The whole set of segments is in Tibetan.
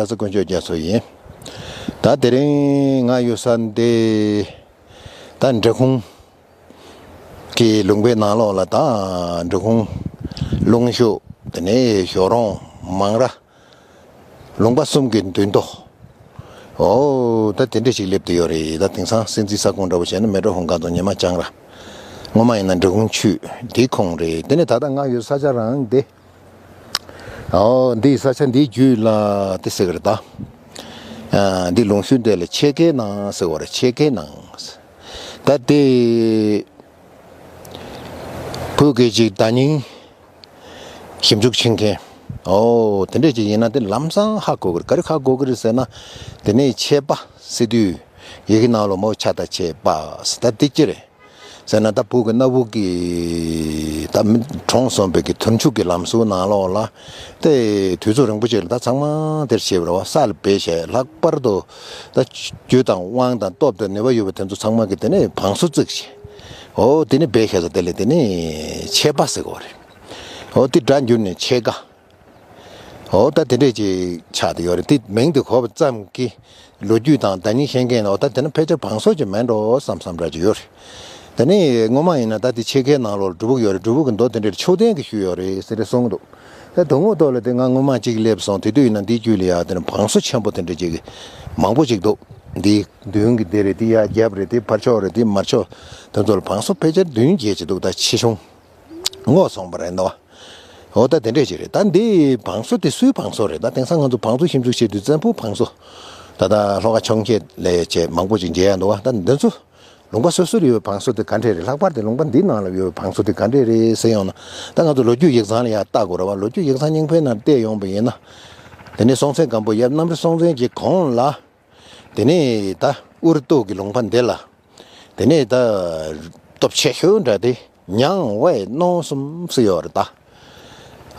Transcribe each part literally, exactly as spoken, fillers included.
ལྷ་ས་དཀོན་མཆོག་རྒྱ་མཚོ་ཡིན། ད་དེ་རིང་ང་ཡོད་ས་འདི་ད་འབྲི་གུང་གི་ལུང་པའི་ནང་ལོགས་ལ། ད་འབྲི་གུང་ལུང་ཤུ་དེ་ནས་ཞོ་རོང་མང་ར། ལུང་པ་གསུམ་གྱི་མདུན་ཐོག་འོ་ད་དེ་འདྲ་ཞིག་སླེབས་བསྡད་ཡོད་རེད། ད་དེང་སང་སྲིད་འཛིན་ས་ཁོངས་འདྲ་པོ་བྱས་ན་མལ་གྲོ་གུང་དཀར་མཛོག་ཉི་མ་བྱང་ར། སྔོན་མ་ཡིན་ན་འབྲི་གུང་ཆུས་འདིའི་ཁོངས་རེད། དེ་ནས་ད་ལྟ་ང་ཡོད་ས་ཆ་རང་འདི། འོ་འདིའི་ས་ཆ་འདིའི་རྒྱུད་ལ་དེ་ཟེར་གི་རེད་ད། ཨ་འདི་ལུང་ཤུ་འདི་ལ་ཆེ་ཁའི་ནང་ཟེར་བ་རེད། ཆེ་ཁའི་ནང་། ད་དེ་བོད་སྐད་ཅིག་བརྡ་རྙིང་ཞིབ་འཇུག་བྱེད་མཁན། ཨོ་དེ་འདྲས་ཅིག་ཡིན་ན་དེ་ལམ་སང་ཧ་གོ་གི་རེད། ག་རེ་ཧ་གོ་གི་རེད་ཟེར་ན། དེ་ནས་ཆད་པ་ཟེར་དུས་ཡི་གེ་ནང་ལོགས་མོ་ཆ་དང་ཆད་པ་ཟེར། ད་དེ་ཅི་རེད་ཟེར་ན། ད་བོད་ཀྱི་གནའ་བོ་གི་ད་མི་གྲོངས་སོང་བའི་གི་དུར་འཆུག་གི་ལམ་སྲོལ་ནང་ལོགས་ལ་དེ་དུས་ཚོད་རིང་པོ་ཅིག་ལ་ད་ཚང་མ་དེར་བྱེད་པ་རེད་བ། ས་ལ་སྦས་བྱས། ལྷག་པར་དུ་ད་རྒྱུ་དང་དབང་དང་སྟོབས་དང་ནུས་པ་ཡོད་པ་དེ་ཚོ་ཚང་མ་གི་དེ་ནས་བང་སོ་བརྩིགས་བྱས། འོ་དེ་ནས་སྦས་བྱས་ས་དེ་ལ་དེ་ནས་ཆད་པ་ཟེར་གོ་རེད། འོ་དེ་སྒྲ་འགྱུར་ནས་ཆད་ཀ་འོ་ད་དེ་འདྲས་ཅིག་ཆགས་བསྡད་ཡོད་རེད། དེ་མིང་དེ་གོ་བ་ཙམ་གྱིས་ལོ་རྒྱུས་དང་བརྡ་རྙིང་ཤེས་མཁན་ལ་འོ་ད་དེ་ནི་ཕལ་ཆེར་བང་སོ་ཅིག་མིན་འགྲོ་བསམ་བསམ་འདྲ་ཅིག་ཡོད་རེད། དེ་ནས་སྔོན་མ་ཡིན་ན་ད་དེ་ཆེ་ཁའི་ནང་ལོགས་སྒྲུབ་ཕུག་ཡོད་རེད། སྒྲུབ་ཕུག་གི་མདོ་དེ་འདྲས་ཆོས་ལྡན་གྱིས་ཞུས་ཡོད་རེད་ཟེར་ཏེ་གསུངས་འདུག་ད་དོན་དངོས་ཐོག་ལ་དེ་ང་སྔོན་མ་གཅིག་སླེབས་སོང་། དེ་དུས་ཡིན་ན་འདིའི་རྒྱུད་ལ་ཡ་དེ་ནི་བང་སོ་ཆེན་པོ་དེ་འདྲས་ཅིག་མང་པོ་ཅིག་འདུག་འདི་མདུན་གྱི་དེ་རེད། དེ་ཡ་རྒྱབ་རེད། དེ་ཕར་ཕྱོགས་རེད། དེ་མར་ཕྱོགས་དེ་ཚོ་ལ་བང་སོ་ཕལ་ཆེར་བདུན་བརྒྱད་ཅིག་འདུག་ད་ཆེ་ཆུང་ངོ་སོང་བ་རེད་འདུག་འོ་ད་དེ་འདྲས་ཅིག་རེད། ད་འདི་བང་སོ་དེ་སུའི་བང་སོ་རེད། ད་དེང་སང་ང་ཚོ་བང་སོ་ཞིབ་འཇུག་བྱེད་དུས་བཙན་པོའི་བང་སོ། ད་ལྟ་ལྷོ་ཁ་འཕྱོངས་རྒྱས་ལས་བྱས་མང་པོ་ཅིག་མཇལ་ཡ་འདུག་ད་འདི་ཚོ་ལུང་པ་སོ་སོར་ཡོད་པའི་བང་སོ་དེ་ག་འདྲས་རེད། ལྷག་པར་དུ་ལུང་པ་འདིའི་ནང་ལ་ཡོད་པའི་བང་སོ་དེ་ག་འདྲས་རེད་ཟེར་ཡོང་ན། ད་ང་ཚོ་ལོ་རྒྱུས་ཡིག་ཚང་ལ་ཡ་བལྟ་དགོས་རེད་བ། ལོ་རྒྱུས་ཡིག་ཚང་རྙིང་པའི་ནང་བལྟས་ཡོང་བ་ཡིན་ན། དེ་ནས་སྲོང་བཙན་སྒམ་པོ་ཡབ་གནམ་རི་སྲོང་བཙན་གྱི་གོང་ལ། དེ་ནས་ད་ཨུ་རུ་ཏུ་གི་ལུང་པ་འདི་ལ། དེ་ནས་ད་སྟོབས་ཆེ་ཤོས་འདྲ་དེ་ཉང་ཝའེ་གནོང་གསུམ་ཟེར་ཡོད་རེད་ད།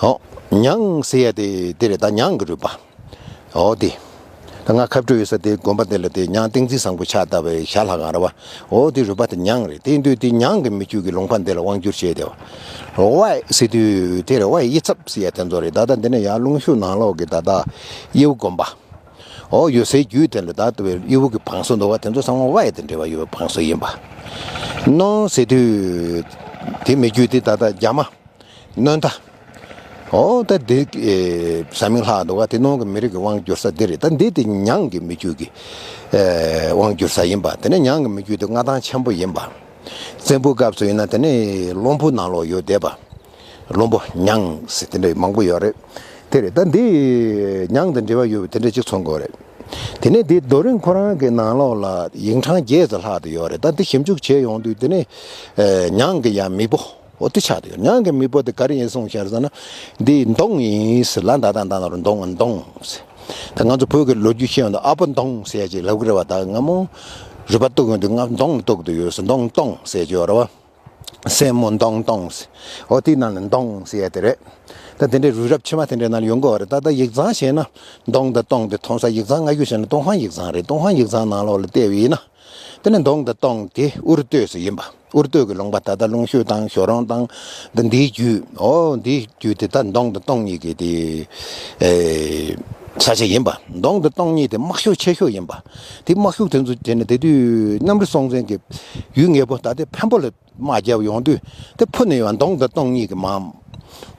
ཨོ། ཉང་ཟེར་ཡ་དེ་དེ་རེད་ད། ཉང་གི་རུས་པ། ཨོ་དེ། ད་ང་ཁ་སྤྲོད་ཡོད་ས་དེ་དགོན་པ་དེ་ལ་དེ་ཉང་ཏིང་འཛིན་བཟང་པོ་ཕྱག་བཏབ་པའི་ཞྭ་ལྷ་ཁང་རེད་བ། ཨོ་དེ་རུས་པ་དེ་ཉང་རེད། དེ་ཡིན་དུས་དེ་ཉང་གི་མི་རྒྱུད་ཀྱི་ལུང་པ་འདི་ལ་དབང་བསྒྱུར་བྱས་ཏེ་བ། ཝའེ་ཟེར་དུས་དེ་རེད། ཝའེ་གཡུལ་ཚབ་ཟེར་ཡ་དེ་ཚོ་རེད། ད་ལྟ་འདི་ནས་ཡར་ལུང་ཤུ་ནང་ལོགས་ཀྱི་ད་ལྟ་གཡུ་དགོན་པ། འོ་ཡོད་སའི་རྒྱུད་དེ་ལ་ད་ལྟ་བའི་གཡུ་བུ་གི་བང་སོ་འདུག་བ། དེ་ཚོ་ཚང་མ་ཝའེ་དང་འབྲེལ་བ་ཡོད་པའི་བང་སོ་ཡིན་པ། གནོང་ཟེར་དུས་དེ་མི་རྒྱུད་དེ་ད་ལྟ་རྒྱ་མ་གནོང་ད། འོ་ད་དེ་ཨེ་ས་མིང་ལྷག་འདུག་བ། དེ་གནོང་གི་མི་རིགས་ཀྱི་དབང་བསྒྱུར་ས་དེ་རེད། ད་འདི་དེ་ཉང་གི་མི་རྒྱུད་ཀྱི་ཨེ་དབང་བསྒྱུར་ས་ཡིན་པ། དེ་ནས་ཉང་གི་མི་རྒྱུད་དེ་མངའ་ཐང་ཆེན་པོ་ཡིན་པ། བཙན་པོའི་སྐབས་སུ་ཡིན་ན་དེ་ནས་བློན་པོ་ནང་ལོགས་ཡོད་བསྡད་པ། བློན་པོ་ཉང་ཟེར་དེ་འདྲ་མང་པོ་ཡོད་རེད། དེ་རེད། ད་འདི་ཉང་དང་འབྲེལ་བ་ཡོད་པའི་དེ་འདྲ་ཅིག་མཚོན་དགོས་རེད། དེ་ནས་འདི་རྡོ་རིང་ཁོ་རང་གི་ནང་ལོགས་ལ་ཡིག་ཕྲེང་བརྒྱད་ཙམ་ལྷག་ཏུ་ཡོད་རེད། ད་འདི་ཞིབ་འཇུག་བྱས་ཡོང་དུས་དེ་ནས་ཨེ་ཉང་གི་ཡང་མི་པོ་འོ་དེ་ཆགས་ཏེ་ཡོད། ཉང་གི་མི་པོ་དེ་ག་རེ་ཡིན་གསུངས་ཤར་ཟེར་ན། འདི་མདོང་ཡིན་ཟེར་ལ། ད་ད་ད་ན་རུ་མདོང་མདོང་ཟེར། ད་ང་ཚོ་བོད་ཀྱི་ལོ་རྒྱུས་ཤེས་ཡོང་དུས་ཨ་ཕོ་མདོང་ཟེར་ཡ་ཅིག་ལབ་ཀྱི་རེད་བ། ད་སྔ་མོ་རུས་པ་གཏུག་ཡོང་དུས་ང་མདོང་ལ་གཏུག་ཏུ་ཡོད་ཟེར། མདོང་མདོང་ཟེར་གྱི་ཡོད་རེད་བ། སྲས་མོ་མདོང་མདོང་ཟེར། འོ་དེའི་ནང་ནས་མདོང་ཟེར་ཡ་དེ་རེད། ད་དེ་འདྲའི་རུས་རབ་ཕྱི་མ་དེ་འདྲའི་ནང་ལ་ཡོང་གི་ཡོད་རེད། ད་ལྟ་ཡིག་ཚང་བྱས་ན་མདོང་དང་མདོང་དེ་མཐོང་ས། ཡིག་ཚང་སྔ་རྒྱུ་བྱས་ན་ཏུན་ཧོང་ཡིག་ཚང་རེད། ཏུན་ཧོང་ཡིག་ཚང་ནང་ལོགས་ལ་བལྟས་པ་ཡིན་ན། དེ་ནས་མདོང་དང་མདོང་དེ་ཨུ་རུ་སྟོད་སུ་ཡིན་པ། ཨུ་རུ་སྟོད་ཀྱི་ལུང་པ་ད་ལྟ་ལུང་ཤུ་དང་ཞོ་རོང་དང་འདི་འདིའི་རྒྱུད། འོ་འདིའི་རྒྱུད་དེ་ད་མདོང་དང་མདོང་གཉིས་ཀྱི་དེ་ཨེ་ས་ཆ་ཡིན་པ། མདོང་དང་མདོང་གཉིས་དེ་དམག་ཤུགས་ཆེ་ཤོས་ཡིན་པ། དེ་དམག་ཤུགས་དེ་ཚོ་དེ་ནས་དེ་དུས་གནམ་རི་སྲོང་བཙན་གྱི་ཡུལ་ངེས་པོ་ད་ལྟའི་འཕན་པོ་ལ་དམག་རྒྱབ་ཡོང་དུས། དེ་ཕུ་ནས་ཡང་མདོང་དང་མདོང་གཉིས་ཀྱི་མ་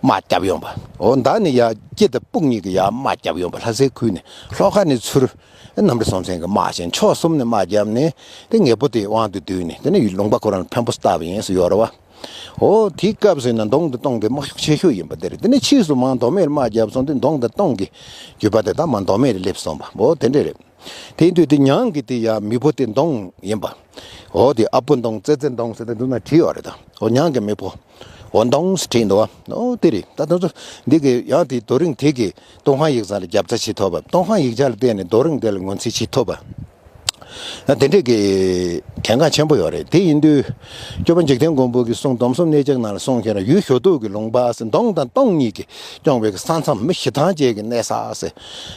དམག་རྒྱབ་ཡོང་པ། འོ་ད་ནི་ཡ་སྐྱེ་དང་སྤུག་གཉིས་ཀྱི་ཡ་དམག་རྒྱབ་ཡོང་པ། ལྷ་སའི་ཁུལ་ནས་ལྷོ་ཁ་ནས་ཚུར་གནམ་རི་སྲོང་བཙན་གྱི་དམག་བྱས། ཕྱོགས་གསུམ་ནས་དམག་བརྒྱབ་ནས་དེ་ངེས་པོ་དེ་དབང་དུ་བསྡུས་ནས་དེ་ནས་ལུང་པ་ཁོ་རང་ལ་འཕན་པོ་བཏགས་པ་ཡིན་ཟེར་ཡོད་རེད་བ། འོ་དེའི་སྐབས་སུ་ཡིན་ན་མདོང་དང་མདོང་དེ་དམག་ཤུགས་ཆེ་ཤོས་ཡིན་པ་དེ་རེད། དེ་ནས་ཕྱིས་སུ་མར་མདོ་སྨད་ལ་དམག་བརྒྱབ་སོང་དུས་མདོང་དང་མདོང་གི་རྒྱུད་པ་དེ་ད་མར་མདོ་སྨད་ལ་སླེབས་སོང་བ། འོ་དེ་འདྲས་རེད། དེ་ཡིན་དུས་དེ་ཉང་གི་དེ་ཡ་མི་ཕོ་དེ་མདོང་ཡིན་པ། འོ་དེ་ཨ་ཕོ་མདོང་ཙེ་ཙེ་མདོང་ཟེར་ཏེ་འདུག་ན་བྲིས་ཡོད་རེད་ད། འོ་ཉང་གི་མི་ཕོ། འོ་མདོང་ཟེར་བྲིས་འདུག་བ། འོ་དེ་རེད། ད་དེ་ཚོ་འདི་གི་ཡང་དེ་རྡོ་རིང་དེ་གི་ཏུན་ཧོང་ཡིག་ཚང་ལ་རྒྱབ་རྩ་བྱེད་ཐུབ་པ། ཏུན་ཧོང་ཡིག་ཆ་ལ་བལྟས་ནས་རྡོ་རིང་དེ་ལ་ངོས་འཛིན་བྱེད་ཐུབ་པ། ད་དེ་འདྲས་ཀྱི་གལ་འགངས་ཆེན་པོ་ཡོད་རེད། དེ་ཡིན་དུས་སྐྱོབ་པ་འཇིག་རྟེན་མགོན་པོ་གི་གསུང་སྡོམ་གསུམ་གནས་ཀྱི་ནང་ལ་གསུངས་ཤེས་ན། ཡུལ་ཞོ་སྟོད་ཀྱི་ལུང་པ་ཟེར། མདོང་དང་མདོང་གཉིས་ཀྱིས་སྐྱོང་བའི་ས་མཚམས་མི་ཞེ་སྡང་ཅན་གྱི་གནས་ས་ཟེར།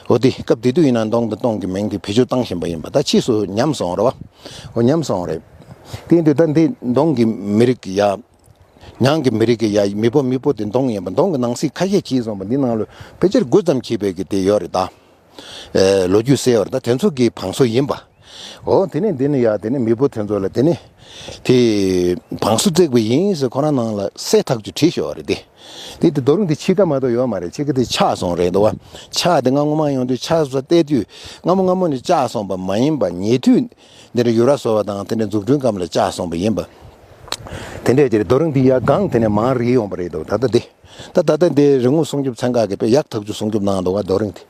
འོ་དེ་སྐབས་དེ་དུས་ཡིན་ན་མདོང་དང་མདོང་གི་མིང་དེ་བེད་སྤྱོད་བཏང་བཞིན་པ་ཡིན་པ། ད་ཕྱིས་སུ་ཉམས་སོང་རེད་བ། འོ་ཉམས་སོང་རེད། དེ་ཡིན་དུས་ད་འདི་མདོང་གི་མི་རིགས་ཀྱི་ཡ། ཉང་གི་མི་རིགས་ཀྱི་ཡ་མི་ཕོ་མི་ཕོ་དེ་མདོང་ཡིན་པ། མདོང་གི་ནང་གསེས་ཁ་ཤས་བྲིས་སོང་བ། འདི་ནང་ལ་ཕལ་ཆེར་དགུ་ཙམ་བྲིས་པའི་གི་དེ་ཡོད་རེད་ད། ཨེ་ལོ་རྒྱུས་གསལ་བ་རེད། ད་དེ་ཚོ་གི་བང་སོ་ཡིན་པ། འོ་དེ་ནས་འདི་ནས་ཡ་དེ་ནས་མི་བུ་དེ་ཚོ་ལ་དེ་ནས་དེ་བང་སོ་བརྩེགས་པ་ཡིན་ཟེར་ཁོ་རང་ནང་ལ་གསལ་ཐག་ཆོད་བྲིས་ཤོག་རེད་དེ། དེ་དེ་རྡོ་རིང་དེ་ཕྱི་ཁ་མ་གཏོགས་ཡོད་མ་རེད། ཕྱི་ཁ་དེ་ཆག་སོང་རེད་འདུག་བ། ཆག་དེ་སྔ་མོ་མ་ཡོང་དུས་ཆག་ས་བལྟས་དུས་སྔ་མོ་སྔ་མོ་ནས་བཅག་སོང་པ་མ་ཡིན་པ། ཉེ་དུས་འདི་འདྲ་ཡུ་ར་བཟོ་བ་དང་དེ་འདྲ་འཛུགས་སྐྲུན་སྐབས་ལ་བཅག་སོང་པ་ཡིན་པ། དེ་འདྲས་ཀྱི་རྡོ་རིང་དེ་ཡ་གང་དེ་ནས་མར་རིལ་ཡོང་པ་རེད་འདུག་ད་ལྟ་དེ། ད་ད་ལྟ་འདི་རི་སྔོ་སྲུང་སྐྱོབ་ཚན་ཁག་གིས་དཔེ་ཡག་ཐག་ཆོད་སྲུང་སྐྱོབ་གནང་འདུག་བ། རྡོ་རིང་དེ།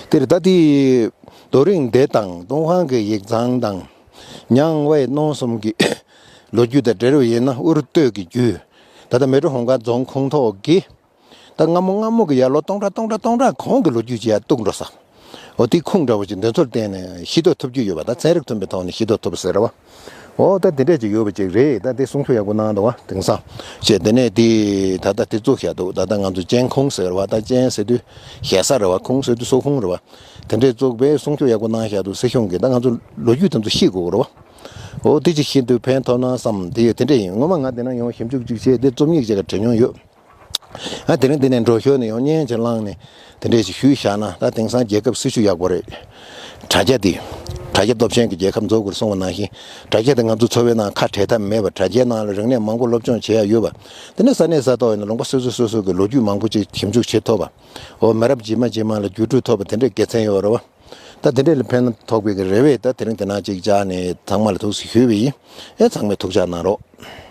དེར་ད་དེ་རྡོ་རིང་དེ་དང་ཏུན་ཧོང་གི་ཡིག་ཚང་དང་ཉང་ཝེ་གནམ་གསུམ་གྱི་ལོ་རྒྱུས་དང་འབྲེལ་བ་ཡིན་ན་ཨུ་རུ་སྟོད་ཀྱི་རྒྱུད། ད་ལྟ་མལ་གྲོ་ཧོང་ཀ་རྫོང་ཁོངས་གཏོགས་ཀྱི། ད་སྔ་མོ་སྔ་མོ་གི་ཡར་ལོ་སྟོང་ཕྲག་སྟོང་ཕྲག་སྟོང་ཕྲག་གོང་གི་ལོ་རྒྱུས་ཅིག་ཡར་གཏུགས་འགྲོ་ས། འོ་དེ་ཁུངས་འདྲ་བོ་ཅིག་འདི་ཚོར་བརྟེན་ནས་ཤེས་རྟོགས་ཐུབ་རྒྱུ་ཡོད་པ། ད་ཚན་རིག་མཐུན་པའི་ཐོག་ནས་ཤེས་རྟོགས་ཐུབ་ཟེར་བ། འོ་ད་དེ་འདྲས་ཅིག་ཡོད་པ་ཅིག་རེད། ད་དེ་གསུང་ཆོས་ཡག་པོ་གནང་འདུག་བ། དེང་སང་བྱས་དེ་ནས་དེ་ད་ལྟ་དེ་བཙུགས་བཞག་འདུག་ད་ལྟ་ང་ཚོ་ཅན་ཁུང་ཟེར་བ། ད་ཅན་ཟེར་དུས་ཞེ་ས་རེད་བ། ཁུང་ཟེར་དུས་སོ་ཁུང་རེད་བ། དེ་འདྲས་བཙུགས་པའི་གསུང་ཆོས་ཡག་པོ་གནང་བཞག་འདུག་སྲིད་གཞུང་གིས། ད་ང་ཚོ་ལོ་རྒྱུས་དེ་ཚོ་ཤེས་དགོས་རེད་བ། འོ་དེ་ཅིག་ཤེས་དུས་ཕན་ཐོགས་ན་བསམ། དེ་ཡོད་དེ་འདྲས་ཡིན། ངོ་མ་ང་དེ་ན་ཡང་ཞིབ་འཇུག་ཅིག་བྱས་དེ་རྩོམ་ཡིག་ཅིག་ག་བྲིས་མྱོང་ཡོད། ཨ་དེ་རིང་འདི་ནས་འགྲོ་ཞོར་ནས་ཡང་བརྙན་ཅིག་བླངས་ནས་དེ་འདྲས་ཞིག་ཞུས་བཞག་ན། ད་དེང་སང་རྒྱལ་ཁབ་སྲིད་ཇུས་ཡག་པོ་རེད། དྲ་རྒྱ་འདི། དྲ་རྒྱ་སྟོབས་ཆེན་གྱི་རྒྱལ་ཁབ་འཛུགས་དགོས་གསུངས་པ་ནང་བཞིན། དྲ་རྒྱ་དེ་ང་ཚོ་འཚོ་བའི་ནང་ཁ་བྲལ་ཐབས་མེད་པ། དྲ་རྒྱའི་ནང་ལ་རིག་གནས་མང་པོ་སློབ་སྦྱོང་བྱེད་ཡ་ཡོད་པ། དེ་ནས་ས་གནས་ས་ཐོག་ཡིན་ན་ལུང་པ་སོ་སོ་སོ་སོ་གི་ལོ་རྒྱུས་མང་པོ་ཅིག་ཞིབ་འཇུག་བྱེད་ཐུབ་པ། འོ་མི་རབས་རྗེས་མ་རྗེས་མ་ལ་བརྒྱུད་སྤྲོད་ཐུབ་པ་དེ་འདྲའི་དགེ་མཚན་ཡོད་རེད་བ། ད་དེ་འདྲས་ལ་ཕན་ཐོགས་པའི་གི་རེ་བས། ད་དེ་རིང་དེ་ནང་ཅིག་བཅར་ནས་ཚང་མ་ལ་ཐུགས་སུ་ཞུས་པ་ཡིན། ཨེ་ཚང་མས་ཐུགས་ཅག་གནང་རོགས།